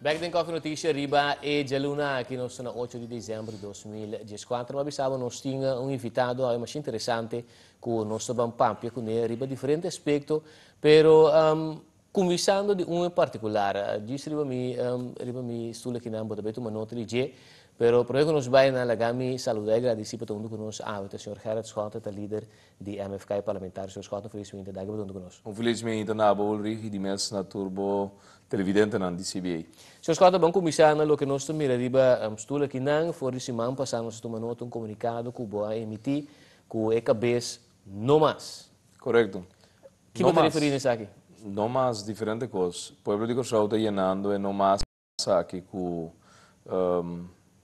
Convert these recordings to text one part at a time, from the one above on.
Bek den Coffee Noticia riba e djaluna aki nos ta na 8 di december di 2014. Mi a bisa bo nos tin un invitado awe masha interesante cu nos ta ban papia cune riba diferente aspecto, pero cuminsando di un en particular. Djis riba mi stoel akinan bo ta bay tuma nota di dje, pero prome cu nos bay na laga mi saluda y gradici pa ta hunto cu nos awe ta señor Gerrit Schotte, ta lider di MFK parlamentario. Señor Schotte, feliz winter, danki pa ta hunto cu nos. Un feliz winter na abo, Ulrich, y di mes na tur bo televidentenan di CBA. Señor Schotte, ban cuminsa na loke nos ta mira riba stoel akinan. For di siman pasa nos a tuma nota un comunicado cu bo a emiti cu e cabes "No mas". Correcto. Ki bo ta referi na esaki? No mas diferente cos. Pueblo di Kòrsou ta yenando e no mas aki ku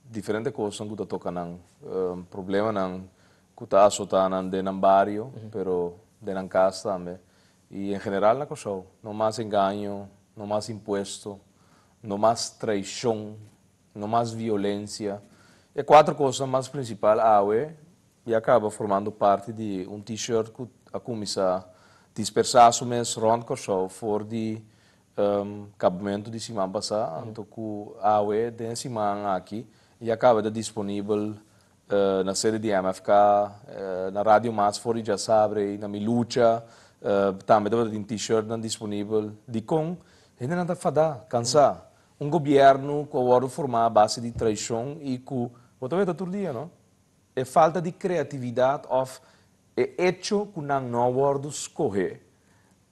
diferente cosnan ku ta toka nan. Problemanan ku ta asotá nan den nan bario, pero den nan kas tambe. I en general na Kòrsou. No mas engaño, no mas impuesto, no mas traishon, no mas violensia. E kuater kosnan mas prinsipal awe ya kaba formando parti di un t-shirt ku a kuminsá dispersá su mes rònt Kòrsou for di kabamentu di siman pasá, anto ku awe den siman aki ya kaba ta disponibel na sede di MFK, na Radio Mas for di djasabre, na Mi Lucha, tambe tabata tin t-shirtnan disponibel. Dikon? Hendenan ta fadá, kansá. Un gobièrnu ku a wòrdu formá a base di traishon i ku bo ta weta tur dia, no? E falta di kreatividat òf e echo ku nan no a wòrdu skohé,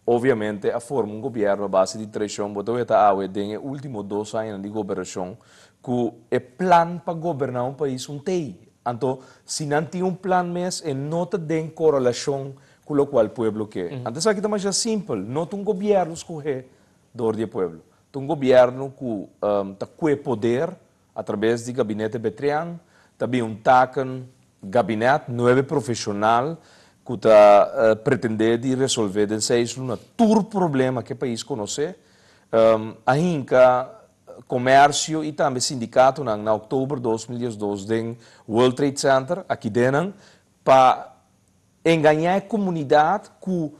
obviamente a forma un gobièrnu a base di traishon. Bo ta weta awe den e último 2 añanan di gobernashon ku e plan pa goberná un pais un tei. Anto, si nan tin un plan mes, e no ta den korelashon ku lokual pueblo ke. Anto esaki ta masha simpel, no ta un gobièrnu skohé dor di e pueblo. Ta un gobièrnu ku ta kue poder a traves di gabinete Betrian, ta bin un taken gabinet, nuebe profeshonal ku ta pretendé di resolvé den 6 luna tur problema ku e pais konosé. A hinka komersio i tambe sindikatonan na òktober 2012 den World Trade Center, aki den, pa engañá e komunidat ku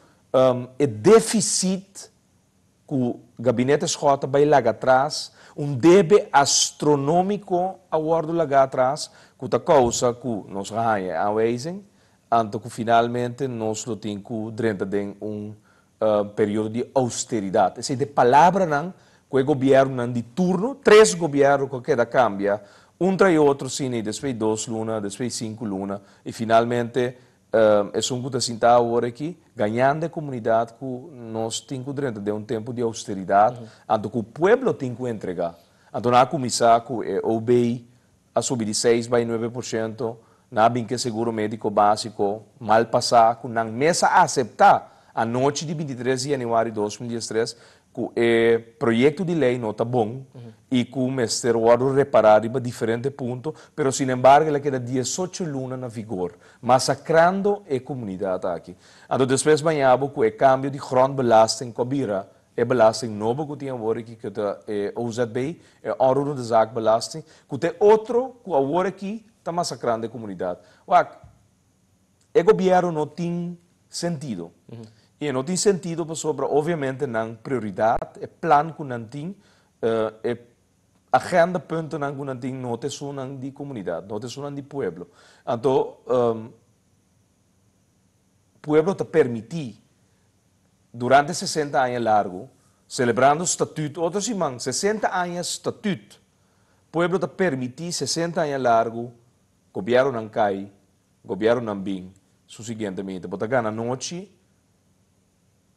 e défisit ku gabinete Schotte a bai laga atras, un debe astronómiko a wòrdu laga atras, ku ta kousa ku nos a haña aanwijzing, anto ku finalmente nos lo tin ku drenta den un periodo di ousteridat. Esei ta e palabranan ku e gobièrnunan di turno, tres gobièrnu ku a keda kambia, un tras otro asina, i despues 2 luna, despues 5 luna, i finalmente esun ku ta sintá awor aki, gañando e komunidat ku nos tin ku drenta den un tempu di ousteridat, anto ku pueblo tin ku entregá. Anto nan a kuminsá ku e OB a subi di 6 bai 9%, nan a bin ku e seguro médiko básiko mal pasá, ku nan mes a aseptá anochi di 23 di yanüari 2013 ku e proyekto di lei no ta bon i ku mester wòrdu repará riba diferente punto, pero sin embargo el a keda 18 luna na vigor, masakrando e komunidat aki. Anto despues mañana ku e kambio di grondbelasting ku a bira e belasting nobo ku tin awor aki ku ta e OZB, e onroerende zaakbelasting, ku ta otro ku awor aki ta masakrando e komunidat. Wak, e gobièrnu no tin sentido. I no tin sentido pasobra obviamente nan prioridat, e plan ku nan tin, e agenda puntonan ku nan tin no ta esunnan di komunidat, no ta esunnan di pueblo. Anto, pueblo ta permití durante 60 aña largu, selebrando statuut, otro siman, 60 aña statuut, pueblo ta permití 60 aña largu, gobièrnunan kai, gobièrnunan bin, susigientemente. Bo ta gana anochi,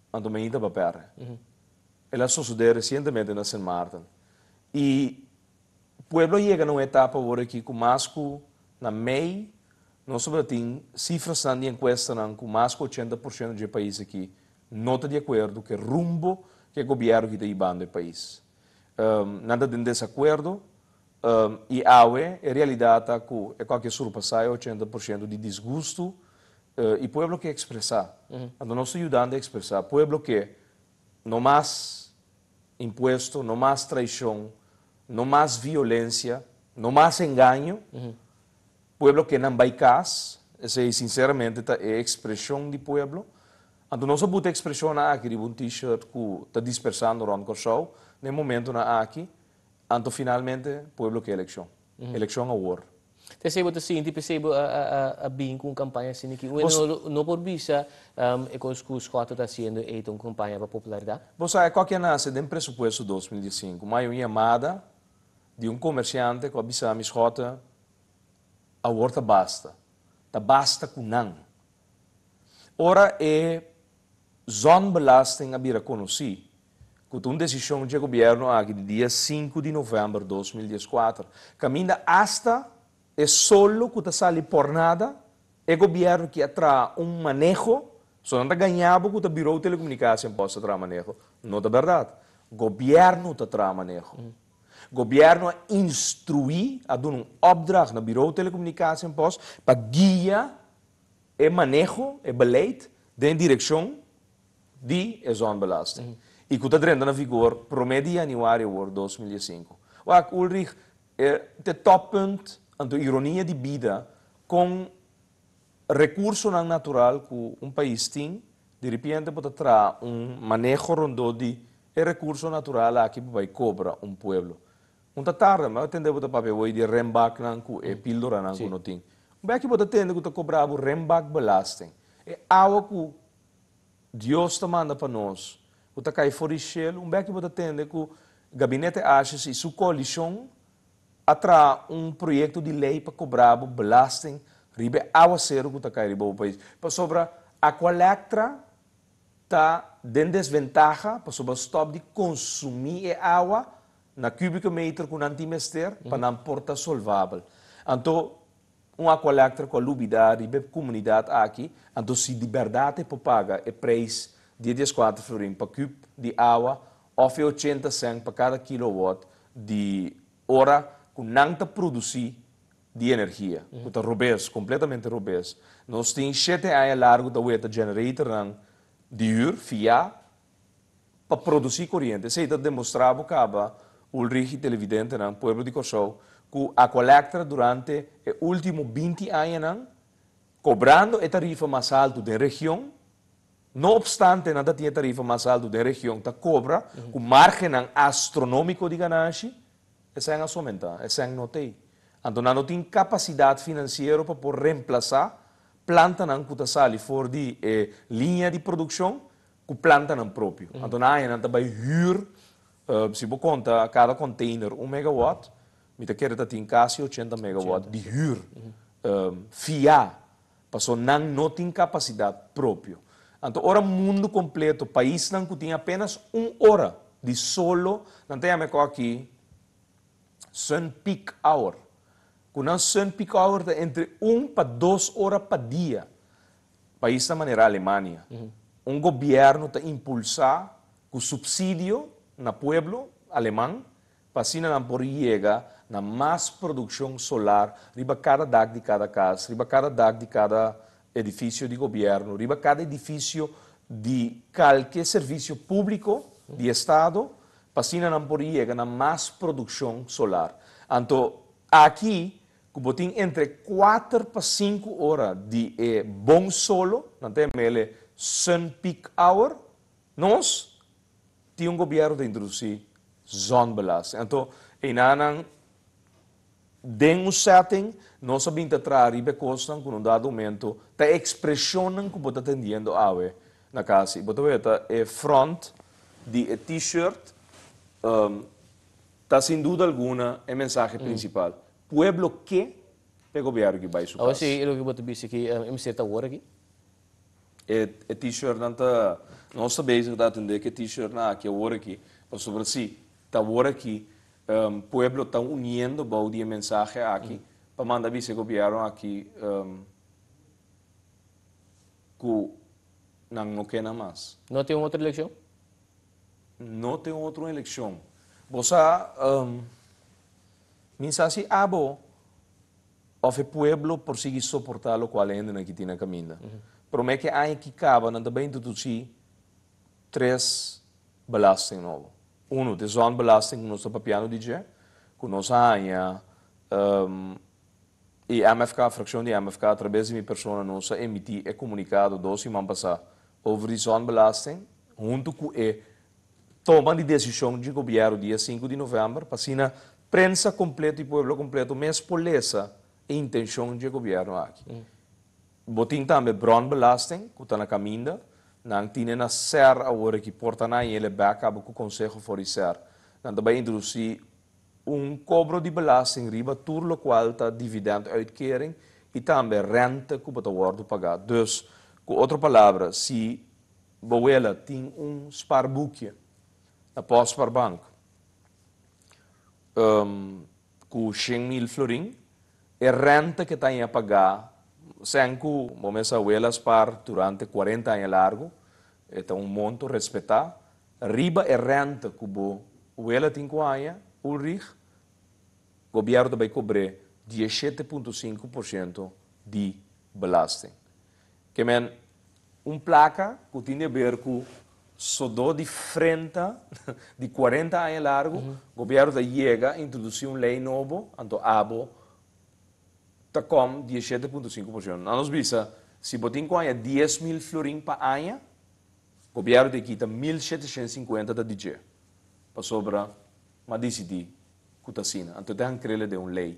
anto mainta bo a pèrdè. El a sosodé resientemente na Sint Maarten. I pueblo a yega na un etapa awor aki ku mas ku na mei, nos tin sifranan di enkuestanan ku mas ku 80% di e pais aki no ta di akuerdo ku e rumbo ku e gobièrnu aki ta hibando e pais. Nan ta den desakuerdo i awe e realidat ta ku e kualke surpasá e 80% di disgusto i pueblo ke ekspresá. Anto nos ta yudando a ekspresá. Pueblo ke no mas impuesto, no mas traishon, no mas violensia, no mas engaño. Pueblo ke nan bai kas, esei sinseramente ta e ekspreshon di pueblo. Anto nos a buta ekspreshon aki riba un t-shirt ku ta dispersando rònt Kòrsou, na e momentonan aki. Anto finalmente, pueblo ke elekshon. Elekshon awor. P'esei bo ta sinti, p'esei bo a bin ku un kampaña asina aki. Un no por bisa e kos ku Schotte ta hasiendo ei ta un kampaña pa popularidat? Bo sa kua ke a nase den presupuesto 2015? Mai un yamada di un komersiante ku a bisa mi, Schotte, awor ta basta. Ta basta ku nan. Ora e zonbelasting a bira konosí, ku ta un desishon dje gobièrnu aki di dia 5 di novèmber 2014, kaminda asta e solo ku ta sali por nada, e gobièrnu ki a traha un maneho, so nan ta gaña bo ku ta Bureau Telecomunicatie en Post a traha maneho. No ta bèrdat. Gobièrnu ta traha maneho. Gobièrnu a instruí, a duna un opdracht na Bureau Telecomunicatie en Post pa guia e maneho, e beleid, den direkshon di e zonbelasting. I ku ta drenta na vigor promé di yanüari awor 2005. Wak, Ulrich, e te toppunt, anto ironia di bida, kon rekursonan natural ku un pais tin, di repente bo ta traha un maneho rondó di e rekurso natural aki pa bai kobra un pueblo. Un ta tarda, ma tende bo ta papia awor di renbaknan ku e píldoranan ku no tin. Un beki bo ta tende ku ta kobra bo renbakbelasting. E awa ku Dios ta manda pa nos, ku ta kai for di shelu, un beki bo ta tende ku Gabinete Asjes i su koalishon a traha un proyekto di lei pa kobra bo belasting riba e awaseru ku ta kai riba bo pais. Pasobra Aqualectra ta den desventaha pasobra stòp di konsumí e awa na kubieke meter ku nan tin mester pa nan por ta solvabel. Anto un Aqualectra ku a lubidá riba e komunidat aki, anto si di bèrdat e por paga e preis di e 14 florin pa kub di awa òf e 80 sènt pa kada kilowatt di ora ku nan ta produsí di energia, ku ta robes, kompletamente robes. Nos tin 7 aña largu ta weta generatornan di hür, fiá, pa produsí koriente. Esei ta demostrá bo kaba, Ulrich i televidentenan, pueblo di Kòrsou, ku Aqualectra durante e último 20 añanan, kobrando e tarifa mas altu den region, no opstante nan tin e tarifa mas altu den region, ta kobra ku márgennan astronómiko di ganashi, esei a oumentá, esei no tin. Anto nan no tin kapasidat finansiero pa por remplasá plantanan ku ta sali for di liña di produkshon ku plantanan propio. Anto nan ta bai hür, si bo konta kada container 1 megawatt, mi ta kere ta tin kasi 80 megawatt di hür fiá, paso nan no tin kapasidat propio. Anto ora mundu kompleto, paisnan ku tin apenas un ora di solo, nan ta yama aki sun peak hour. Ku nan sun peak hour ta entre 1 pa 2 ora pa dia. Paisnan manera Alemania. Un gobièrnu ta impulsá ku supsidio na pueblo aleman pa asina nan por yega na mas produkshon solar riba kada dak di kada kas, riba kada dak di kada edifisio di gobièrnu, riba kada edifisio di kualke servisio públiko di estado, pa asina nan por yega na mas produkshon solar. Anto, aki, ku bo tin entre 4 pa 5 ora di bon solo, nan ta yam'é sun peak hour, nos tin un gobièrnu ta introdusí zonbelasting. Anto, einan den un setting, nos a bin ta traha riba kosnan ku un dado momento, ta ekspreshonnan ku bo ta tendiendo awe na kas. I bo ta weta e front di e t-shirt, ta sin duda alguna e mensahe prinsipal. Pueblo ke e gobièrnu ku bai su Awor kas. Si, loke bo ta bisa ku MC ta awor aki. E t-shirt nan ta, nos ta bezig ta atendé ku e t-shirt nan aki awor aki, pasobra si, ta awor aki pueblo ta uniendo bou di e mensahe aki, pa manda bisa gobièrnu aki ku nan no ke mas. No tin otro elekshon? No tin otro elekshon. Bo sa, mi sa si abo òf e pueblo por sigui soportá loke hende aki tin na kaminda. Promé ku aña aki kaba, nan ta bai introdusí tres belasting nobo. Uno, di zonbelasting ku nos ta papiando di dje, ku nos a haña i MFK, frakshon di MFK, atraves di mi persona, nos a emití e komunikado 2 siman pasá over di zonbelasting, huntu ku e Toma di desishon di gobièrnu dia 5 di novèmber, pa asina prensa kompleto i pueblo kompleto mes por lesa e intenshon di gobièrnu aki. Bo tin tambe bronbelasting, ku ta na kaminda, nan tin na SER awor ku porta na ele bek abo ku konseho for SER. Nan tambe introdusí un kobro di belasting riba tur lokual ta dividenduitkering i tambe rente ku ta wòrdu pagá. Dus, ku otro palabra, si bo wela tin un spaarboekje na Postspaarbank ku 100 mil florin, e rente ku ta paga, sèn ku bo wela spaar durante 40 aña largu, ta un monto respetá, riba e rente ku bo wela tin ku aña, Ulrich, gobièrnu bai kobra 17,5% di belasting. Ke men, un plaka ku tin di aber ku sodó di frenta di 40 aña largu, gobièrnu ta yega introdusí un lei nobo, anto abo ta kom 17,5%. Nos bisa, si bo tin 10 mil florin pa aña, gobièrnu ta kita 1.750 ta DJ. Pasobra, m'a disidí ku ta asina. Anto tin krele di un lei.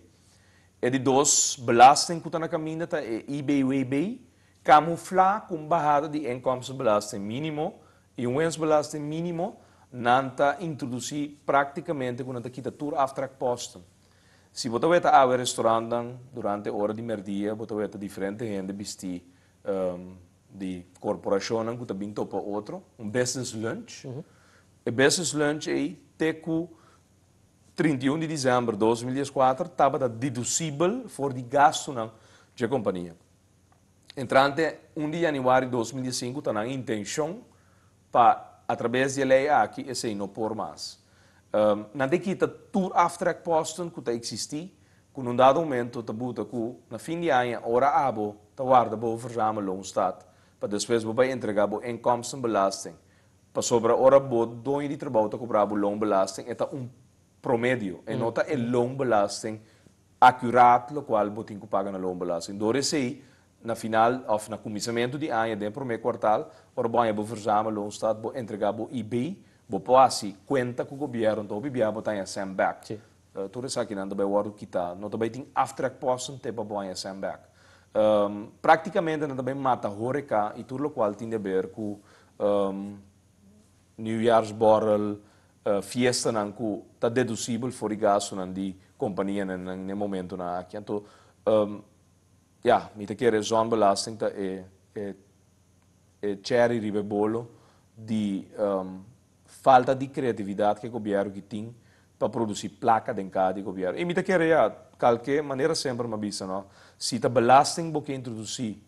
E di dos belasting ku ta na kaminda ta e IBWB, kamuflá ku bahada di inkomstenbelasting mínimo i un winstbelasting mínimo, nan ta introdusí práktikamente ku nan ta kita tur aftrekposten. Si bo ta awe restaurant durante ora di mèrdia, bo ta diferente hende bistí di korporashon ku ta bin topa otro, un business lunch. E business lunch ei te ku 31 di desèmber di 2004 tabata dedusibel for di gastonan di kompania. Entrante 1 di yanüari di 2005 ta na intenshon pa atraves di lei aki esei no por mas. Nan ta kita tur aftrekposten ku ta eksistí, ku un dado momento ta buta ku na fin di aña ora abo ta warda bo verzamelloonstaat pa despues bo bai entregá bo inkomstenbelasting. Pasobra ora bo doño di trabou ta kobra bo loonbelasting, e ta un promedio, e no ta e loonbelasting akuraat lokual bo tin ku paga na loonbelasting. Dor esei, na final òf na kuminsamentu di aña den promé kwartal, ora bo haña bo verzamelloonstaat, bo entregá bo IB, bo por hasi kuenta ku gobièrnu, anto bibia bo ta haña sèn bèk. Tur esaki nan bai wòrdu kitá, no bai tin aftrekposten te pa bo haña sèn bèk. Práktikamente nan bai mata horeca i tur lokual tin di aber ku nieuwjaarsborrel, fiestanan ku ta dedusibel for di gastonan di kompanianan na momentonan aki. Anto, ja, mi ta kere zonbelasting ta e cherry riba bolo di falta di kreatividat ku gobièrnu ku tin pa produsí plaka den kaha di gobièrnu. I mi ta kere ja, kualke manera semper m'a bisa, no? Si ta belasting bo ke introdusí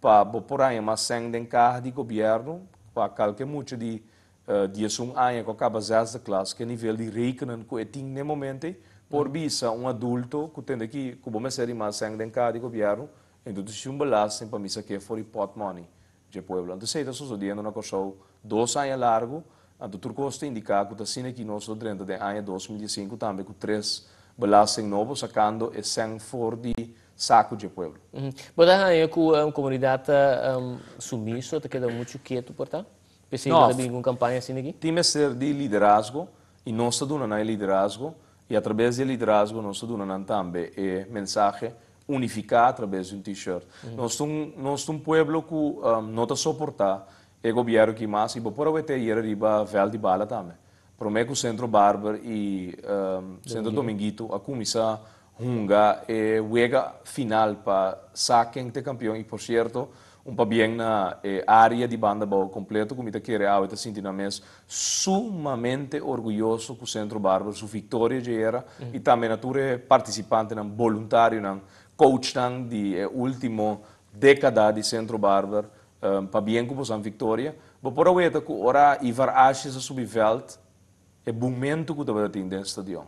pa bo por haña mas sèn den kaha di gobièrnu, pa kualke mucha di 11 aña ku kaba zesde klas, ku nivel di rekenen ku e tin na momento, por bisa un adulto ku tin ku ku bo mester mas sèn den kaha di gobièrnu, introdusí un belasting pa mi sak'é for di portemonnee di pueblo. Anto, esei ta susediendo na Kòrsou 2 aña largu, anto tur kos ta indiká ku asina ku nos ta den aña 2005 tambe ku tres belasting nobo sakando e sèn for di saku di pueblo. Bo ta haña ku komunidat sumiso, ta keda muchu ketu por ta? P'esei no tin un kampaña asina aki? Tin mester di liderazgo i nos ta duna liderazgo i atraves di liderazgo nos ta duna tambe e mensahe unifiká atraves di un t-shirt. Nos ta un pueblo ku no ta soportá e gobièrnu aki mas i bo por weta riba veld di bala tambe. Promé ku Centro Barber i Centro Dominguito a kuminsá hunga e wega final pa sa ken ta kampeon i, por sierto, un pabien na área di Banda Bou kompleto ku mi ta kere awe ta sinti nan mes sumamente orguyoso ku Centro Barber su viktoria djayera i tambe na tur partisipantenan, voluntarionan, coachnan di último dékada di Centro Barber, pabien ku boso viktoria. Bo por weta ku ora Ivar Asjes a subi veld, e momento ku tabatin den stadion.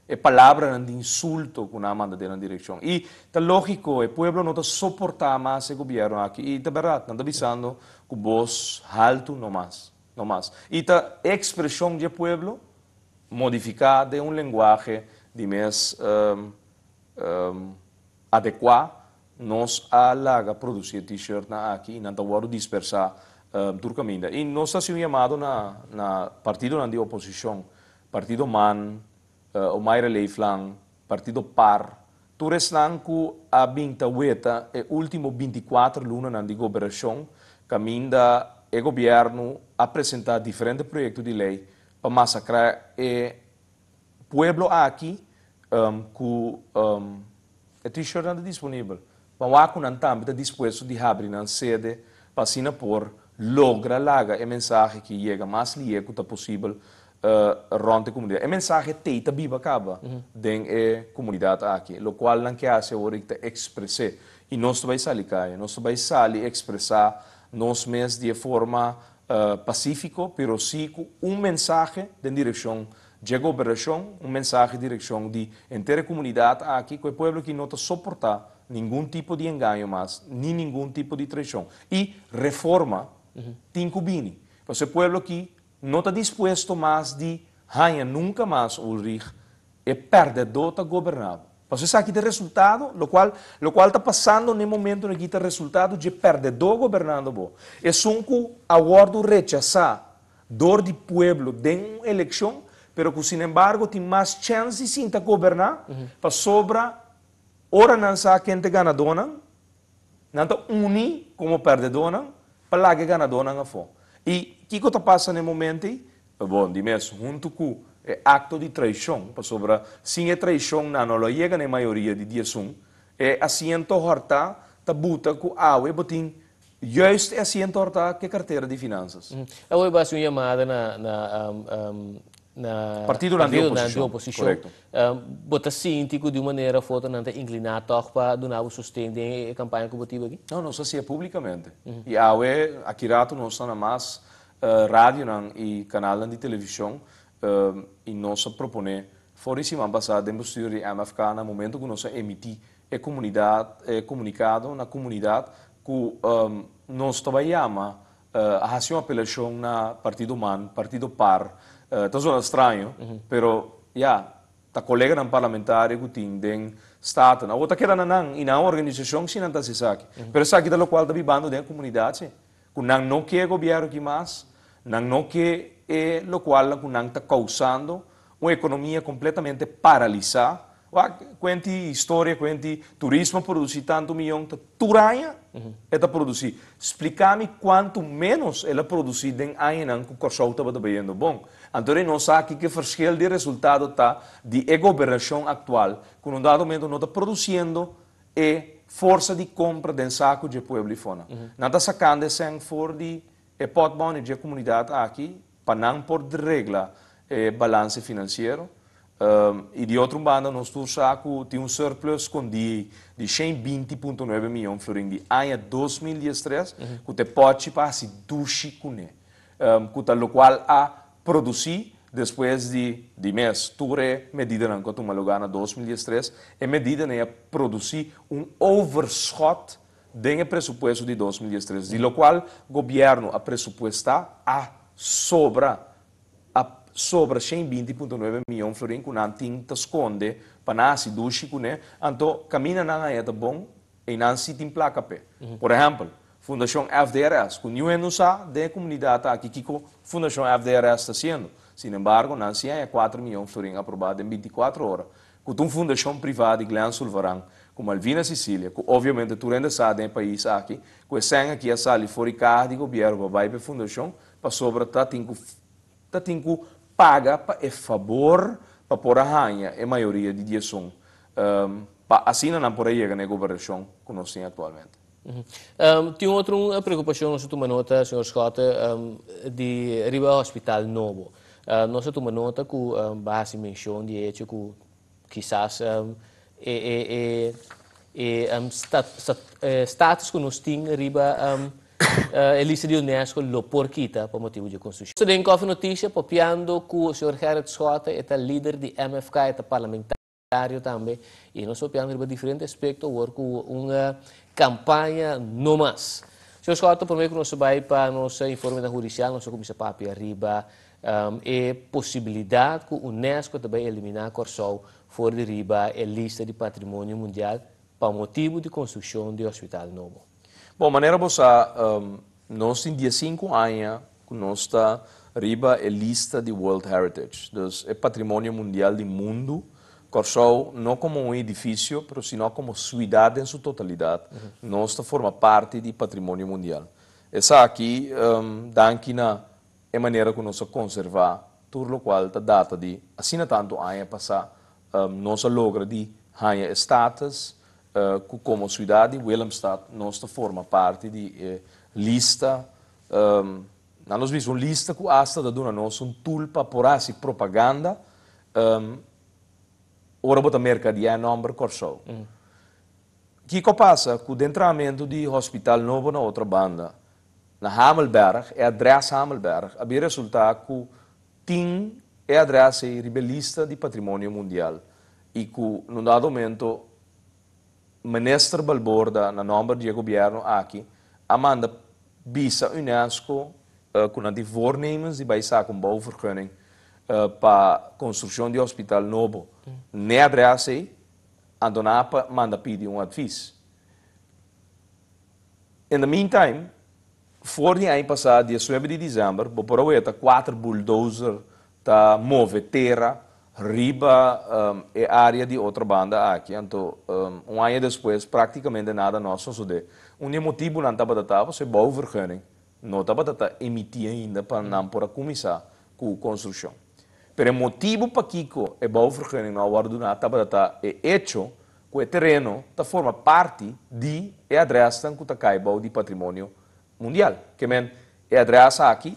E palabranan di insulto ku nan a manda den direkshon. I ta lógiko, e pueblo no ta soportá mas e gobièrnu aki. I ta berdat, nan ta bisando ku bos haltu no mas, no mas. I ta ekspreshon di pueblo modifiká den un lenguahe di mes adekuá, nos a laga produsí t-shirt nan aki i nan ta wòrdu dispersá. Tur kaminda. I nos ta hasi un yamado na partidonan di oposishon, Partido man, Omayra Leeflang, Partido par, tur esnan ku a bin ta weta e último 24 lunanan di goberashon kaminda e gobièrnu a presentá diferente proyekto di lei pa masakrá e pueblo aki ku e t-shirtnan ta disponibel. Pa wak ku nan tambe ta dispuesto di habri nan sede pa asina por logra laga e mensahe ki yega mas lié ku ta posibel rònt e komunidat. E mensahe tei ta biba kaba den e komunidat aki. Lokual nan ke hasi awor ta ekspres'é. I nos ta bai sali kaya. Nos ta bai sali ekspresá nos mes di e forma pasífiko, pero sí ku un mensahe den direkshon dje goberashon, un mensahe direkshon di henter e komunidat aki, ku e pueblo aki no ta soportá ningun tipo di engaño mas, ni ningun tipo di traishon. I reforma tin ku bini. Pasobra e pueblo aki no ta dispuesto mas di haña nunka mas, Ulrich, e pèrdèdó ta goberná bo. Pasobra esaki ta e resultado, lokual ta pasando na e momentu aki ta resultado dje pèrdèdó gobernando bo. Esun ku a wòrdu rechasá dor di pueblo den un elekshon, pero ku sinembargo tin mas chèns di sinta goberná, pasobra ora nan sa ken ta e ganadónan, nan ta uni komo pèrdèdónan pa laga e ganadónan afó. I kiko ta pasa na e momento ei? Bon, di mes, huntu ku e akto di traishon, pasobra sin e traishon nan no lo a yega na e mayoria di 11, e asiento hòrtá ta buta ku awe bo tin juist e asiento hòrtá ku e kartera di finansas. Awor bo hasi un yamada na partidonan di partidonan di oposishon. Korekto. Bo ta sinti ku di un manera òf otro nan ta inkliná tòg pa duna bo sosten den e kampaña ku bo tin aki? No, nos a hasié públikamente. I awe, aki ratu nos ta na mas radionan i kanalnan di televishon i nos a proponé for di siman pasá den bestuur di MFK na momento ku nos a emití e komunidat e komunikado na komunidat ku nos ta bai yama a hasi un apelashon na Partido man, Partido par. Ta zona straño pero ya ta koleganan parlamentario ku tin den Staten. Awor ta keda na nan i nan organisashon si nan ta hasi esaki. Pero esaki ta lokual ta bibando den e komunidat si. Ku nan no ke e gobièrnu aki mas, nan no ke e lokualnan ku nan ta kousando, un ekonomia kompletamente paralisá. Wak, kuenti historia, kuenti turismo produsí tantu miyon, ta tur aña e ta produsí. Splika mi kuantu ménos el a produsí den añanan ku Kòrsou tabata bayendo bon. Anto rei nos sa kiko e verschil di resultado ta di e gobernashon aktual ku na un dado momento no ta produsiendo e forsa di kompra den saku dje pueblo i fona. Nan ta sakando e sèn for di e pòtmòni dje komunidat aki pa nan por regla e balanse finansiero. I di otro un banda nos tur sa ku tin un surplus skondí di 120.9 mion florin di aña 2013 ku ta e pòchi pa hasi dushi kuné, ku ta lokual a produsí despues di di mes tur e medidanan ku a tuma lugá na 2013, e medidanan a produsí un overschot den e presupuesto di 2013, di lokual gobièrnu a presupuestá a sobra 120.9 mion florin ku nan tin ta skonde pa nan hasi dushi kuné, anto kaminda nan haña ta bon i nan si tin plaka p'e. Por ehèmpel, Fundashon FDRS, ku niun hende no sa den e komunidat aki kiko Fundashon FDRS ta hasiendo. Sin embargo, nan si haña 4 mion florin aprobá den 24 ora. Ku ta un fundashon privá di Glenn Sulvaran, ku Malvina Sicilia, ku obviamente tur hende sa den e pais aki, ku e sèn aki a sali for di kaha di gobièrnu pa bai pa e fundashon, pasobra ta tin ku paga pa e fabor pa por a haña e mayoria di 11, pa asina nan por a yega na e gobernashon ku nos tin aktualmente. Tin otro preokupashon, nos a tuma nota, señor Schotte, di riba hospital nobo. Nos a tuma nota ku bo a hasi menshon di hecho ku kisas e status ku nos tin riba e lista di UNESCO lo por kita pa motibu di konstrukshon. Den Koffie Notisia, papiando ku señor Gerrit Schotte, e ta lider di MFK, e ta parlamentario tambe, i nos papiando riba diferente aspekto awor ku un kampaña no mas. Señor Schotte, promé ku nos bai pa nos informe hudisial, nos a kuminsá papia riba e posibilidat ku UNESCO tambe eliminá Kòrsou for di riba e lista di patrimonio mundial pa motibu di konstrukshon di hospital nobo. Bon, manera bo sa, Nos tin 15 aña ku nos ta riba e lista di World Heritage, dus e patrimonio mundial di mundu. Kòrsou, no komo un edifisio, pero sino komo siudat den su totalidat, nos ta forma parti di patrimonio mundial. Esaki, danki na e manera ku nos a konservá tur lokual ta data di asina tantu aña pasá, nos a logra di haña status ku komo siudat di Willemstad nos ta forma parti di lista. Nos bisa un lista ku asta ta duna nos un tool pa por hasi propaganda ora bo ta merkadiá nòmber Kòrsou. Kiko a pasa ku e trahamentu di hospital nobo na Otrobanda, na Hamelberg, e adrès Hamelberg, a resultá ku tin e adrès riba lista di patrimonio mundial i ku, na dado momento, minister Balborda, na nòmber di gobièrnu aki, a manda bisa UNESCO ku nan tin voornemens di bai saka un bouwvergunning pa konstrukshon di hospital nobo. Na e adrès ei, anto nan a manda pidi un advies. In the meantime, for di aña pasá, dia 9 di desèmber, bo por a kuater bulldozer ta move tera riba e área di Otrobanda aki. Anto, un aña despues, práktikamente nada no a sosodé. Un motibu nan tabata e bouwvergunning no tabata emití ainda pa nan por a kuminsá ku konstrukshon. Pero e motibu pakiko e bouwvergunning no a wòrdu tabata e hecho ku e tereno ta forma parti di e adrès ku ta kai di patrimonio mundial. Ke men e adrès aki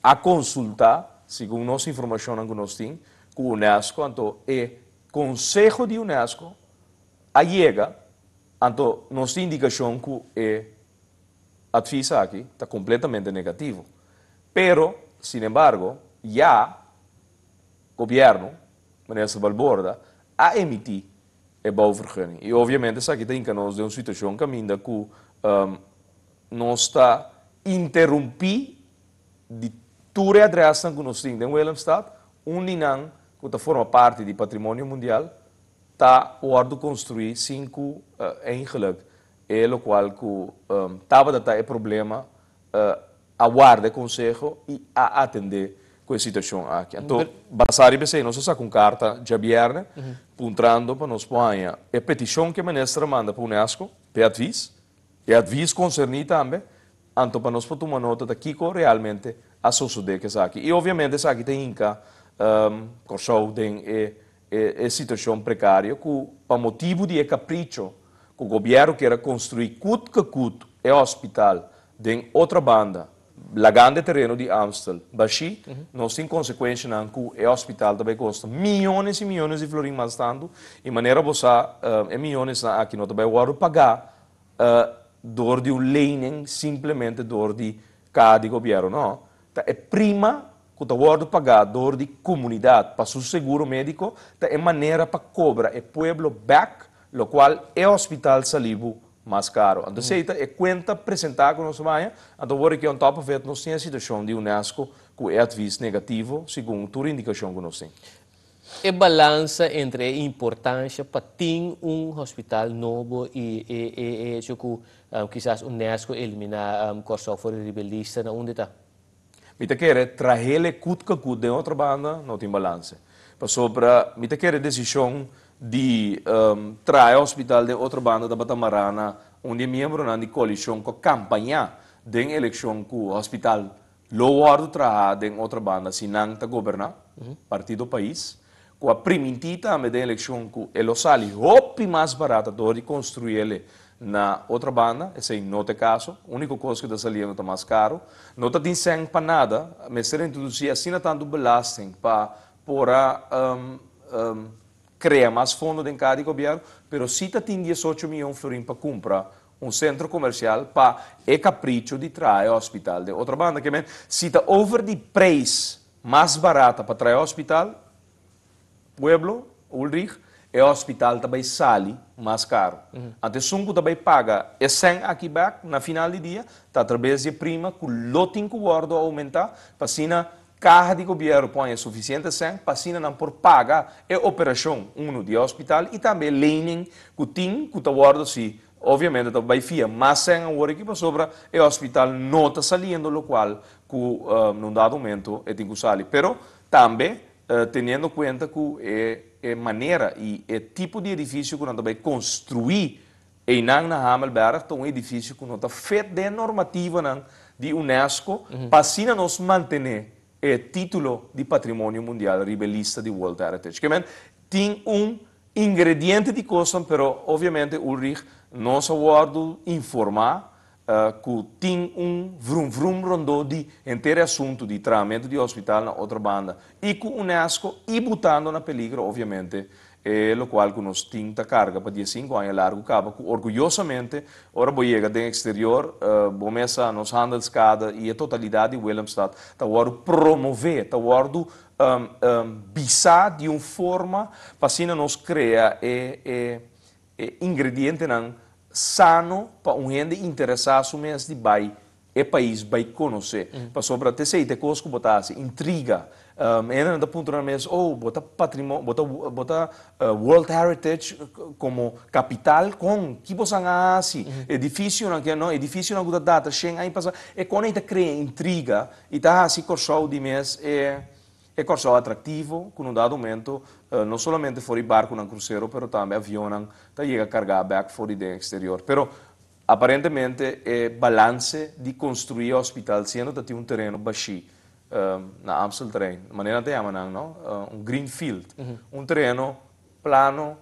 a konsultá, segun nos informashon ku nos tin, ku UNESCO, anto e Konseho di UNESCO a yega, anto nos tin indikashon ku e advies aki ta kompletamente negativo. Pero, sin embargo, ya gobièrnu, minister Balborda, a emití e bouwvergunning. I obviamente esaki ta hinka nos den un situashon kaminda ku nos ta interumpí di tur adrès ku nos tin den Willemstad, un di nan ku ta forma parti di patrimonio mundial, ta wòrdu konstruí sin ku eigenlijk e lokual ku tabata e problema a warda konseho i a atendé ku e situashon aki. Anto, basá riba esei, nos a saka un karta djabièrnè, puntrando pa nos por e petishon ku e minister a manda pa UNESCO, pa advies, e advies konserní tambe, anto pa nos tuma nota di kiko realmente a sosodé ku esaki. I obviamente esaki ta hinka Kòrsou den e situashon prekario ku pa motibu di kapricho ku gobièrnu ke konstruí kut ku kut e hospital den Otrobanda, lagando tereno di Amstel, bashí, nos tin konsekuensia ku e hospital tambe kosta miónes i miónes di florin mas tantu, i manera bo e miónes aki no tambe wòrdu pagá dor di un lening simplemente dor di kaha di gobièrnu, no. Ta e prima ku ta wòrdu pagá dor di komunidat pa su seguro médiko, ta e manera pa kobra e pueblo back, lokual e hospital sali mas karu. Anto, mm. e kuenta presentá ku nos bai, anto awor ku on top of it, nos tin e situashon di UNESCO ku e advies negativo, segun tur indikashon ku nos tin. E balansa entre importansia pa tin un hospital nobo i ku kisas UNESCO eliminá Kòrsou for di lista na unda ta? Mi ta kere trah'é kut ku kut den Otrobanda, no tin balansa. Pasobra mi ta kere desishon di traha hospital den Otrobanda tabata mará na un di miembronan di koalishon ku kampaña den elekshon ku hospital lo wòrdu traha den Otrobanda si nan ta goberná, Partido Pais, ku a primintí tambe den elekshon ku e lo sali hopi mas barata dor di konstruí na Otrobanda. Esei no ta e kaso. Úniko kos ku ta saliendo ta mas karu. No ta tin sèn pa nada, mester introdusí asina tantu belasting pa por krea mas fondo den kaha di gobièrnu, pero si ta tin 18 mion florin pa kumpra un sentro komersial pa e kapricho di traha hospital den Otrobanda. Ke men, si ta over di prijs mas barata pa traha hospital, pueblo, Ulrich, e hospital ta bai sali mas karu. Anto esun ku ta bai paga e sèn aki back na final di dia, ta atraves di prima ku lo tin ku wòrdu oumentá, pa asina kaha di gobièrnu pone sufisiente sèn, pa asina nan por paga e operashon uno di hospital i tambe lening ku tin ku ta wòrdu si. Obviamente, ta bai fia mas sèn awor aki pasobra e hospital no ta saliendo lokual ku na un dado momento e tin ku sali. Pero tambe teniendo kuenta ku e manera i e tipo di edifisio ku nan ta bai konstruí einan na Hamelberg ta un edifisio ku no ta fit den e normativanan di UNESCO pa asina nos mantené e título di Patrimonio Mundial riba e lista di World Heritage. Ke men tin un ingrediente di kosnan, pero obviamente, Ulrich, nos a wòrdu informá ku tin un vrum vrum rondó di henter e asuntu di trahamentu di hospital na otro banda i ku UNESCO i butando na peligro obviamente e lokual ku nos tin ta karga pa 15 aña largu kaba ku orguyosamente ora bo yega den eksterior bo mesa nos Handelskade i e totalidat di Willemstad ta wòrdu promové, ta wòrdu bisá di un forma pa asina nos krea e ingredientenan sano pa un hende interesá su mes di bai e pais bai konosé. Pasobra te esei ta e kos ku bo ta hasi, intriga. Hendenan ta puntra nan mes, oh, bo ta patrimonio, bo ta World Heritage komo kapital, kon? Ki boso a hasi? Edifisionan ke no, edifisionan ku ta data 100 aña pasá. E kon ei ta krea intriga i ta hasi Kòrsou di mes e Kòrsou atraktivo, ku un dado momento no solamente for di barkunan krusero, pero tambe avionnan ta yega kargá bèk for di den eksterior. Pero aparentemente e balanse di konstruí hospital, siendo ku tin un tereno bashí na Amstelterrein, manera ta yama nan, no? Un green field, un tereno plano,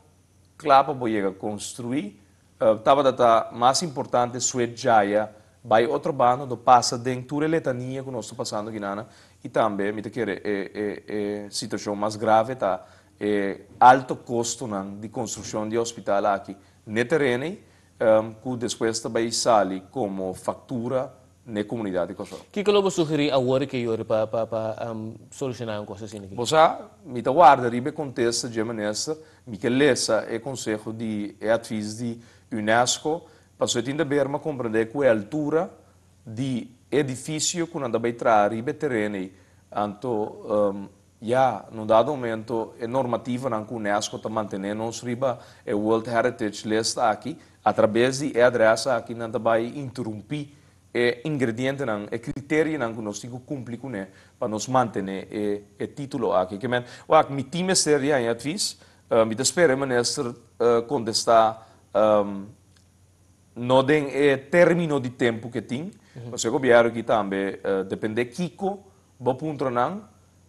kla pa yega konstruí, tabata mas importante switch ya bai otro banda do pasa den tur e letania ku nos ta pasando aki nan i tambe mi ta kere e situashon mas grave ta e alto kostonan di konstrukshon di hospital aki na tereno ku despues ta bai sali komo faktura na komunidat di Kòrsou. Kiko lo bo sugerí awor ku yori pa solushoná un kos asina aki? Bo sa, mi ta warda riba kontesta di minister, mi ke lesa e konseho di e advies di UNESCO, pasobra tin di ber mi komprondé ku e altura di edifisio ku nan ta bai traha riba tereno anto ya, num dado momento, e normativanan ku UNESCO ta mantené nos riba e World Heritage List aki, atraves di e adrès aki nan ta bai interumpí e ingredientenan, e kriterionan ku nos tin ku kumpli kuné pa nos mantené e título aki. Ke men, wak, mi tin mester di haña advies, mi ta spera e minister kontestá no den e término di tempu ku tin, pasobra gobièrnu aki tambe dependé kiko bo puntra nan,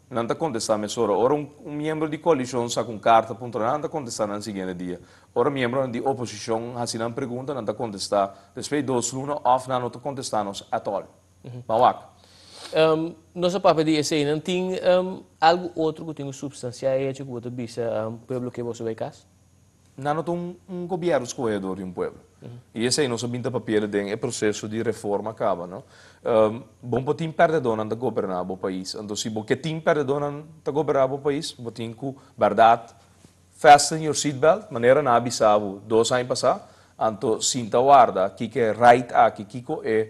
nan ta kontestá mesora. Ora un miembro di koalishon saka un karta puntra nan, ta kontestá na siguiente dia. Ora miembro di oposishon hasi nan pregunta, nan ta kontestá despues 2 luna òf nan no ta kontestá nos at all. Ma wak. Nos a papia di esei, no tin algu otro ku tin supstansiá hecho ku bo bisa pueblo ku bo bai kas? Nan no un gobièrnu skohé di un pueblo. I esei nos a bin ta papia den e proseso di reforma kaba, no? Bo no tin pèrdèdónan ta goberná e pais. Anto, si bo ke tin pèrdèdónan ta goberná e pais, bo tin ku, berdat, fasten your seatbelt, manera nan a bisa bo 2 aña pasá, anto sinta warda, kiko right aki, kiko e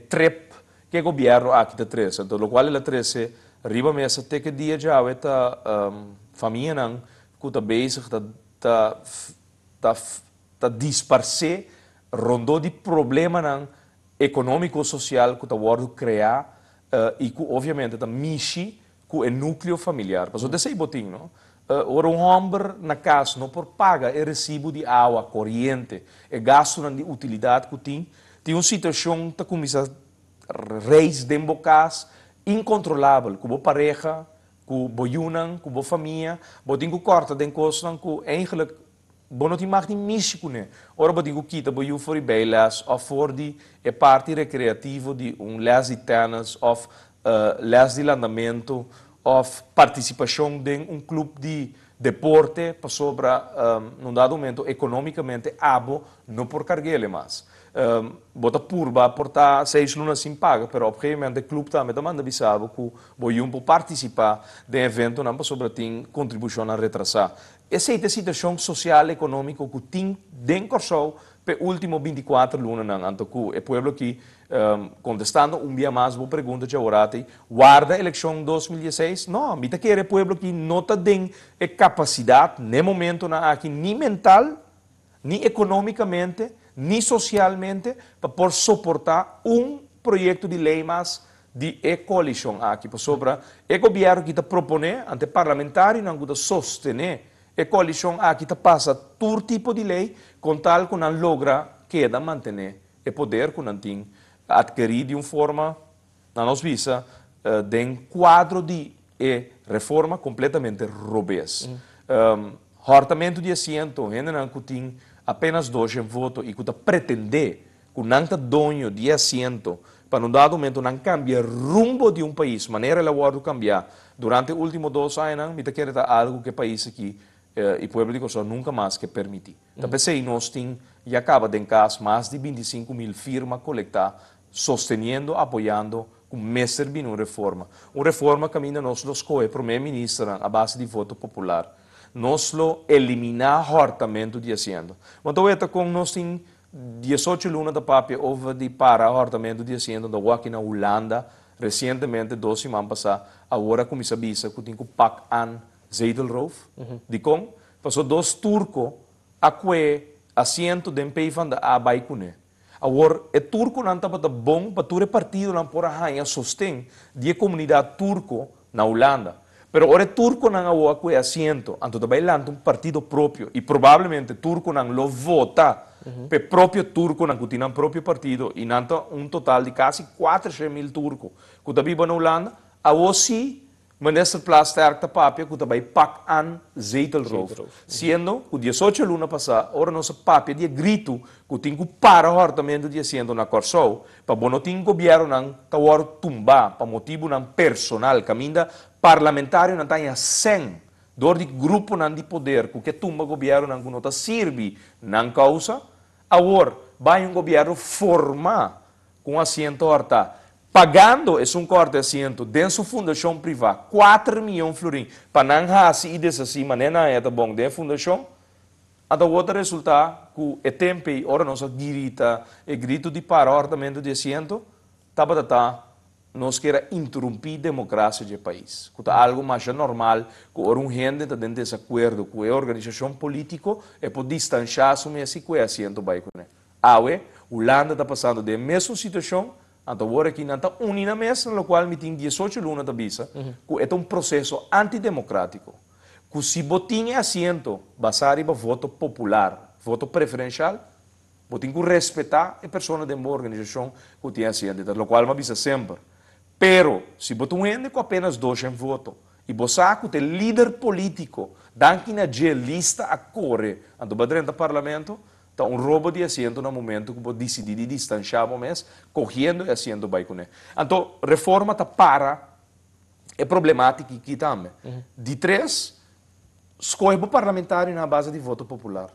trip ku e gobièrnu aki ta trese. Anto, lokual el a trese riba mesa te ku dia djawe ta famianan ku ta bezig ta disparsé rondó di problemanan ekonómiko sosial ku ta wòrdu kreá i ku obviamente ta mishi ku e núkleo familiar. Pasobra esei bo tin, no? Ora un hòmber na kas no por paga e resibu di awa, koriente, e gastunan di utilidat ku tin, tin un situashon ta kuminsá reis den bo kas inkontrolabel, ku bo pareha, ku bo yunan, ku bo famia, bo tin ku kòrta den kosnan ku eigenlijk bo no tin mag ni mishi kuné. Ora bo tin ku kita bo yu for di bijles òf for di e parti rekreativo di un les di tennis òf les di landamentu òf partisipashon den un klup di deporte pasobra num dado momento ekonómikamente abo no por karg'é mas. Bo ta purba por ta 6 luna sin paga, pero op een gegeven moment e klup tambe ta manda bisa bo ku bo yu por partisipá den eventonan pasobra tin kontribushon retrasá. Esei ta e situashon sosial ekonómiko ku tin den Kòrsou pe último 24 lunanan anto ku e pueblo aki kontestando un dia mas bo pregunta djaworati, warda elekshon 2016? No, mi ta kere pueblo aki no ta den e kapasidat na e momentonan aki ni mental ni ekonómikamente. ni socialmente, pa por soporta un proyecto di ley mas di e coalicion aki. Pasobra e gobierno cu ta propone, anto parlamentarionan cu ta sostene e coalicion aki ta pasa tur tipo di ley, cu tal cu nan logra keda mantene e poder cu nan tin adkeri di un forma, na nos vista, den cuadro di e reforma completamente robes. Hortamento di asiento, hendenan cu tin apenas 2 voto y cu ta pretende cu nan ta doño di asiento, pa un dado momento nan cambia rumbo di un pais, manera el a wordo cambia durante e ultimo 2 aña, mi ta kere ta algo cu e pais aki y pueblo di Corsou nunca mas kier permiti. Pesey nos tin ya caba den cas mas di 25 mil firma colecta, sosteniendo, apoyando cu mester bin un reforma. Un reforma caminda nos lo scohe prome minister a base di voto popular. Nos lo elimina hortamento di asiento. Anto, cu nos tin 18 luna ta papia over di para hortamento di asiento da aki na Hulanda, recientemente, 2 siman pasa, awor a cuminsa bisa cu tin cu pak aan zetelroof. Dicon? Paso dos turco a cue asiento den PvdA bay cune. Awor, e turconan tabata bon pa tur partidonan por a haña sosten di comunidad turco na Hulanda. Pero ora turconan a cue asiento, anto tambe lanta un partido propio y probablemente turconan lo vota pe propio turconan cu tin nan propio partido y nan ta un total di casi 400 mil turco cu ta biba na Hulanda, awor si minister Plasterk ta papia cu tambe pak aan zetelroof. Siendo cu 18 luna pasa, ora nos papia di grito cu tin cu para hortamento di asiento na Corsou, pa bo no tin gobiernonan ta wordo tumba, pa motibonan personal, caminda parlamentarionan ta haña 100 door di gruponan di poder cu kier tumba gobiernonan cu no ta sirbi nan causa, awor bay un gobierno forma cu asiento horta, pagando esun cu a horta asiento den su fundacion priva 4 miyon florin pa nan hasi y deshasi manera nan ta bon den fundacion. Anto awor resulta cu e tempo ey, ora nos a grita e grito di para hortamento di asiento, tabata ta nos kier a interumpi democracia di pais. Cu ta algo mas normal, cu ora un hende ta den desacuerdo cu e organisacion politico, e por distancia su mes y cue asiento bay cune. Awe, Hulanda ta pasando den mesun situacion, anto awor aki nan ta uni na mes, na locual mi tin 18 luna ta bisa, cu e ta un proceso antidemocratico. Cu si bo tin asiento basa riba voto popular, voto preferencial, bo tin cu respeta e persona den organisacion cu tin asiento, locual mi a bisa semper. Pero, si bo tin hende cu apenas 200 voto, y bo sa cu e lider politico, danki na dje lista a core, anto b'a drenta parlamento, ta un robo di asiento na momento cu bo dicidi di distancia bo mes, cogiendo e asiento bay cune. Anto, reforma ta para e problematica aki tambe. Di tres, scohe parlamentario na base di voto popular.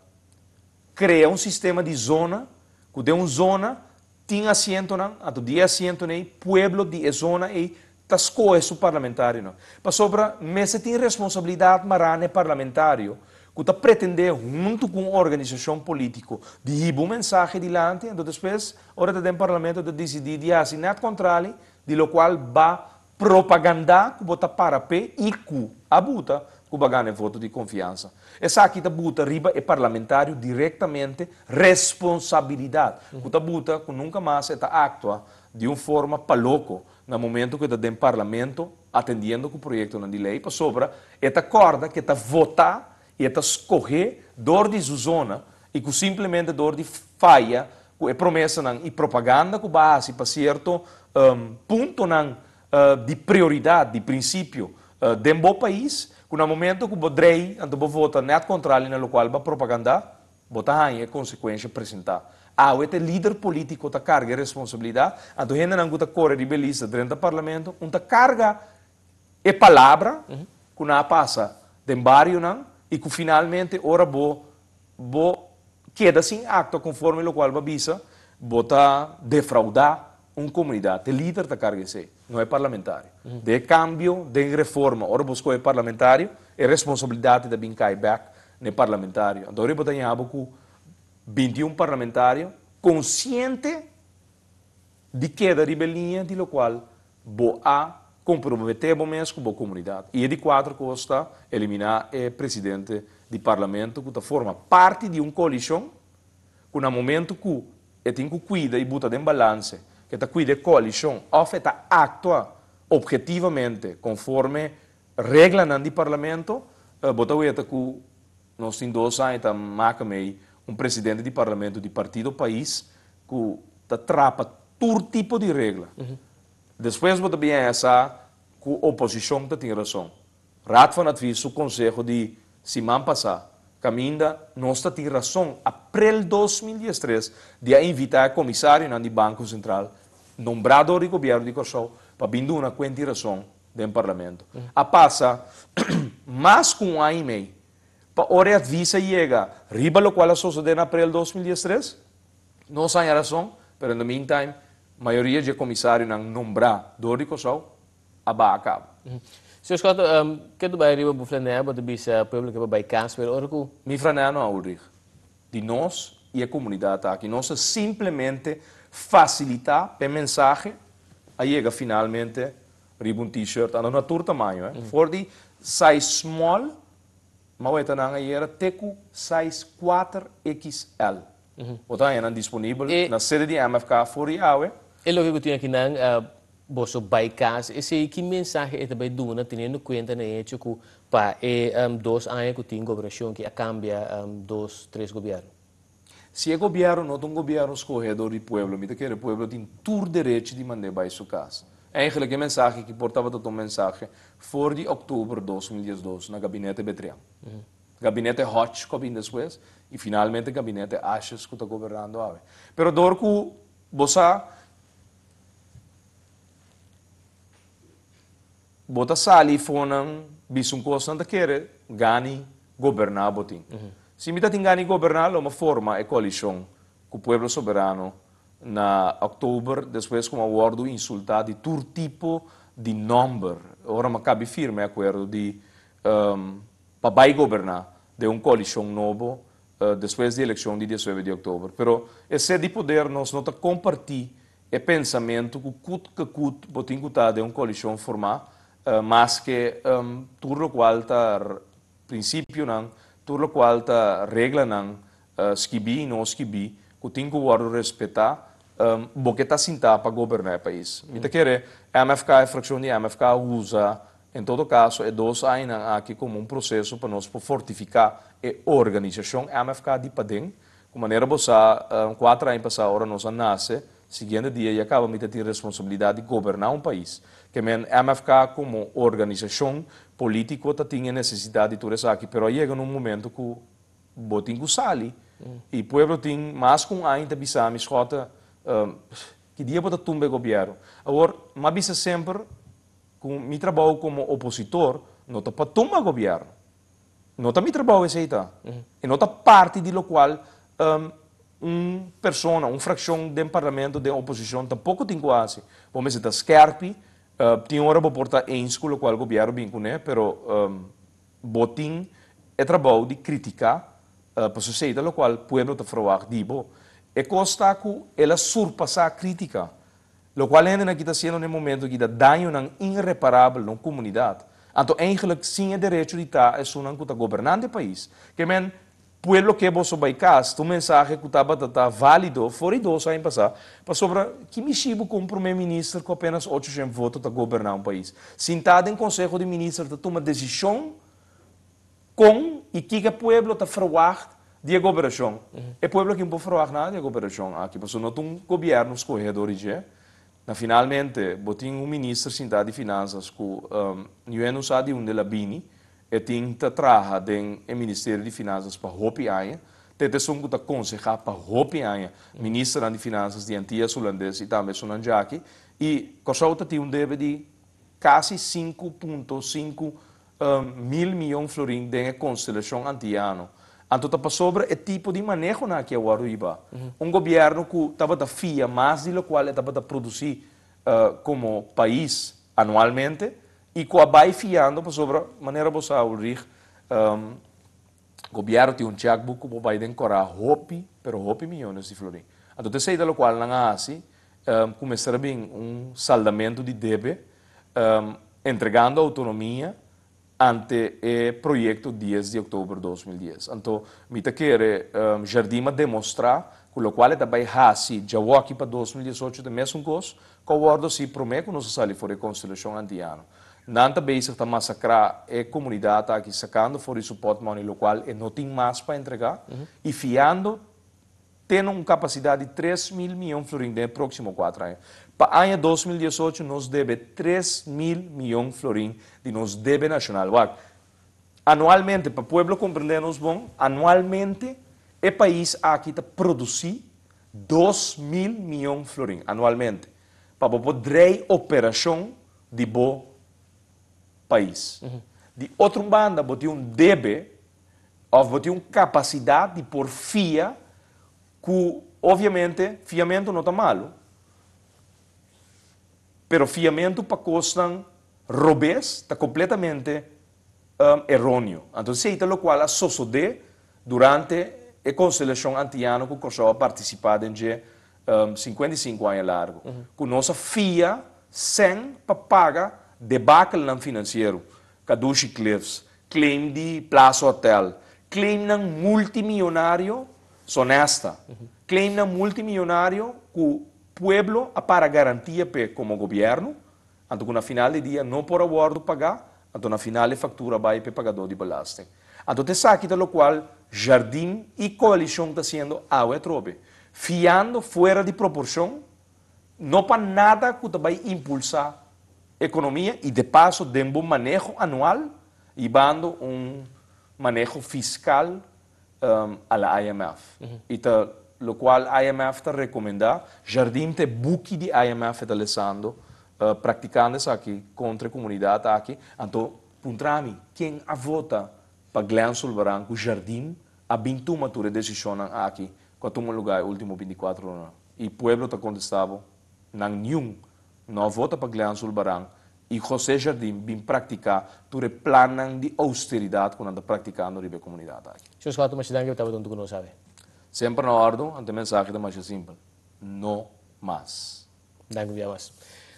Crea un sistema di zona, cu den un zona tin asientonan, anto di asientonan, pueblo di e zona ey ta scohe su parlamentarionan. Pasobra mester tin responsabilidad mara na e parlamentario, cu ta pretende hunto cu un organisacion politico di hiba un mensahe dilanti, anto despues, ora ta den parlamento, ta dicidi di hasi net contrario di locual b'a propaganda cu bo ta para pe y cu a buta cu b'a gana voto di confiansa. Esaki ta buta riba e parlamentario directamente responsabilidad. Cu ta buta cu nunca mas e ta actua di un forma pa loco na momento cu e ta den parlamento atendiendo cu proyectonan di ley, pasobra e ta corda cu e ta vota y e ta scohe door di su zona y cu simplemente door di faya cu e promesanan y propaganda cu b'a hasi pa cierto puntonan di prioridad, di principio den bo pais, cu na momento cu bo drei, anto bo vota net contrario na locual b'a propaganda, bo ta haña consecuencia presenta. Awe e lider politico ta carga responsabilidad, anto hendenan cu ta core riba lista den parlamento, no ta carga e palabra cu nan a pasa den barionan y cu finalmente ora bo keda sin actua conforme locual b'a bisa, bo ta defrauda un comunidad. E lider ta carga esey, no e parlamentario. Den cambio, den reforma, ora bo scohe parlamentario, e responsabilidad ta bin cay back na parlamentario. Anto, ora bo ta cu 21 parlamentario consciente di keda riba liña di locual bo a compromete bo mes cu e comunidad. Y di cuater cos ta elimina e presidente di parlamento cu ta forma parti di un coalicion. Ku na momento ku e tin ku kuida i buta den balanse, ku e ta kuida e koalishon òf e ta aktua obhetivamente konforme reglanan di parlamento, bo ta weta ku nos tin dos aña ta maka mei un presidente di parlamento di partido pais ku ta trapa tur tipo di regla. Despues bo ta bin haña sa ku oposishon ta tin rason. Raad van Advies su konseho di siman pasá, kaminda nos ta tin rason, aprel 2013 di a invitá e komisarionan di Banko Sentral, nombrá dor di gobièrnu di Kòrsou, pa bin duna kuenta i rason den parlamento. A pasa mas ku un aña i mei pa ora e advis a yega riba lokual a sosodé na aprel 2013. Nos haña rason, pero in the meantime mayoria dje komisarionan nombrá dor di Kòrsou a baha kaba. Señor Schotte, ke tu bai riba bo flanea, bo ta bisa pueblo ke pa bai kas, pero ora ku. Mi flanea no, Ulrich. Di nos i e komunidat aki. Nos a simplemente fasilitá p'e mensahe a yega finalmente riba un T-shirt. Ando na tur tamaño, eh. For di size small, m'a weta nan ayera, te ku size kuater XL. Bo ta haña nan disponibel na sede di MFK for di awe. E loke ku tin akinan, boso bai kas, esei ki mensahe e ta bai duna teniendo kuenta na e hecho ku pa e dos aña ku tin gobernashon ki a kambia dos, tres gobièrnu? Si e gobièrnu no ta un gobièrnu skohé dor di pueblo, mi ta kere pueblo tin tur derechi di mand'é bai su kas. Eigenlijk e mensahe ki por tabata ta un mensahe for di òktober 2012 na gabinete Betrian. Gabinete Hodge ku a bin despues i finalmente gabinete Asjes ku ta gobernando awe. Pero dor ku bo sa bo ta sali fonan bisa un kos nan ta kere gani goberná bo tin. Si mi ta tin gani goberná lo mi a forma e koalishon ku Pueblo Soberano na òktober despues ku mi a wòrdu insultá di tur tipo di nòmber ora mi a kabi firma e akuerdo di pa bai goberná den un koalishon nobo despues di elekshon di diesnuebe di òktober. Pero e sed di poder nos no ta kompartí e pensamentu ku kut ke kut bo tin ku ta den un koalishon formá maske tur lokual ta prinsipionan, tur lokual ta reglanan skibí i no skibí ku tin ku wòrdu respetá bo ke ta sintá pa goberná e pais. Mi ta kere MFK, e frakshon di MFK usa En todo kaso e dos añanan aki komo un proseso pa nos por fortifiká e organisashon MFK di paden, ku manera bo sa kuater aña pasá ora nos a nase, siguiente dia ya kaba mi ta tin responsabilidat di goberná un pais. Ke men MFK komo organisashon polítiko ta tin e nesesidat di tur esaki, pero a yega na un momento ku bo tin ku sali i pueblo tin mas ku un aña ta bisa mi, Schotte, ki dia bo ta tumba e gobièrnu? Awor, m'a bisa semper. Ku mi trabou komo opositor no ta pa tuma gobièrnu. No ta mi trabou esei ta. E no ta parti di lokual un persona, un frakshon den parlamento den oposishon tampoko tin ku hasi. Bo mester ta skèrpi, tin ora bo por ta eens ku lokual gobièrnu bin kuné, pero bo tin e trabou di kritiká pasobra esei ta lokual pueblo ta ferwagt di bo. E kos ta ku el a surpasá krítika. Locual hendenan aki ta haciendo na e momento aki ta dañonan inreparabel na un comunidad. Anto eigenlijk sin e derecho di ta esunnan cu ta gobernando e pais. Ke men, pueblo ke boso bay cas, ta un mensahe cu tabata ta valido for di dos aña pasa, pasobra ki mishibu cu un primer minister cu apenas 800 voto ta goberna un pais? Sinta den conseho di minister ta tuma decision Kon i kiko e pueblo ta ferwagt di e goberashon? E pueblo aki no por ferwagt nada di e goberashon aki, pasobra no ta un gobièrnu skohé dor di dje. Na finalmente bo tin un minister sintá di finansas ku niun no sa di unda el a bini, e tin ta traha den e ministerio di finansas pa hopi aña, te ta esun ku ta konsehá pa hopi aña ministernan di finansas di Antias Hulandes i tambe esunnan djaki, i Kòrsou ta tin un debe di kasi 5.5 mil miyon florin den e konstelashon antiano. Anto ta pasobra e tipo di manehonan aki a wòrdu hiba. Un gobièrnu ku tabata fia mas di lokual e tabata produsí komo pais anualmente i ku a bai fiando pasobra, manera bo sa Ulrich, gobièrnu tin un checkbook ku por bai den kòrá hopi, pero hopi miyones di florin. Anto ta esei ta lokual nan a hasi ku mester a bin un saldamentu di debe entregando autonomia ante e proyecto 10 di october 2010. Anto mi ta kere Jardim a demostra Ku lokual e ta bai hasi djawoki pa 2018 ta mesun kos ku a wòrdu hasí promé ku nos a sali for di e Konstelashon Antiano. Nan ta bezig ta masakrá e komunidat aki sakando for di su pòtmòni lokual e no tin mas pa entregá i fiando te na un kapasidat di 3000 mion florin den e próksimo 4 aña. Pa aña 2018 nos debe 3000 mion florin di nos debe nashonal. Wak, anualmente, pa pueblo komprendé nos bon, anualmente e pais aki ta produsí 2000 mion florin, anualmente, pa bo por drei operashon di bo pais. Di otro banda, bo tin un debe òf bo tin un kapasidat di por fia ku, obviamente, fiamentu no ta malu, pero fiamentu pa kosnan robes ta kompletamente eróneo. Anto esei ta lokual a sosodé durante e Konstelashon Antiano ku Kòrsou a partisipá den dje 55 aña largu, ku nos a fia sèn pa paga debakelnan finansiero, Kadushi Cliffs, claim di Plaza Hotel, claimnan multimillonario, Sonesta, claimnan multimillonario ku pueblo a para garantia p'e komo gobièrnu, anto ku na final di dia no por a wòrdu pagá, anto na final e faktura bai p'e pagadó di belasting. Anto ta esaki ta lokual Jardim i koalishon ta hasiendo awe atrobe, fiando fuera di proporshon, no pa nada ku ta bai impulsá ekonomia i de paso den bo maneho anual hibando un maneho fiskal a la IMF. I ta lokual IMF ta rekomendá. Jardim ta e buki di IMF e ta lesando, praktikando esaki kontra e komunidat aki. Anto puntra mi, ken a vota pa Glenn Sulvaran ku Jardim a bin tuma tur e desishonnan aki ku a tuma lugá e último 24 luna? I pueblo ta kontestá bo, nan niun no a vota pa Glenn Sulvaran i José Jardim bin praktiká tur e plannan di ousteridat ku nan ta praktikando riba e komunidat aki. Señor Schotte, masha danki pa tabata huntu ku nos awe. Semper na òrdu, anto e mensahe ta masha simpel, No mas. Danki un bia mas.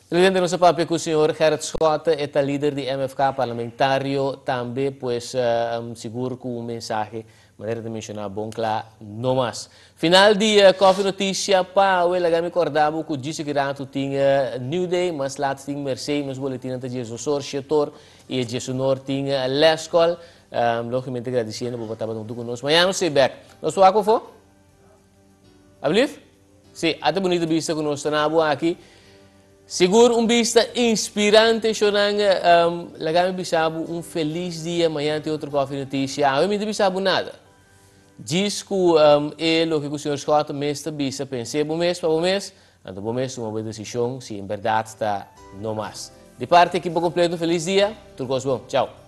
Televidente, nos a papia ku señor Gerrit Schotte, e ta lider di MFK, parlamentario tambe, pues sigur ku un mensahe manera ta menshoná bon kla, no mas. Final di Koffie Noticia pa awe, laga mi kòrda bo ku djis aki ratu tin New Day, mas lat tin Mercé, nos boletinnan ta djes osor, shetor i e djes unor tin Lèskòl. Lógicamente gradisiendo bo pa tabata huntu ku nos. Mañana nos ta bèk. Nos wak afó? Ablief? Sí, ata bunita bista ku nos ta na bo aki. Sigur un bista inspirante, shonang. Laga mi bisa bo un felis dia. Mañana tin otro Koffie Noticia. Awe mi no ta bisa bo nada. Djis ku e loke ku señor Schotte mes ta bisa, pens'é bo mes pa bo mes, anto bo mes tuma bo desishon si en bèrdat ta no mas. Di parti ekipo kompleto, felis dia. Tur kos bon. Chao.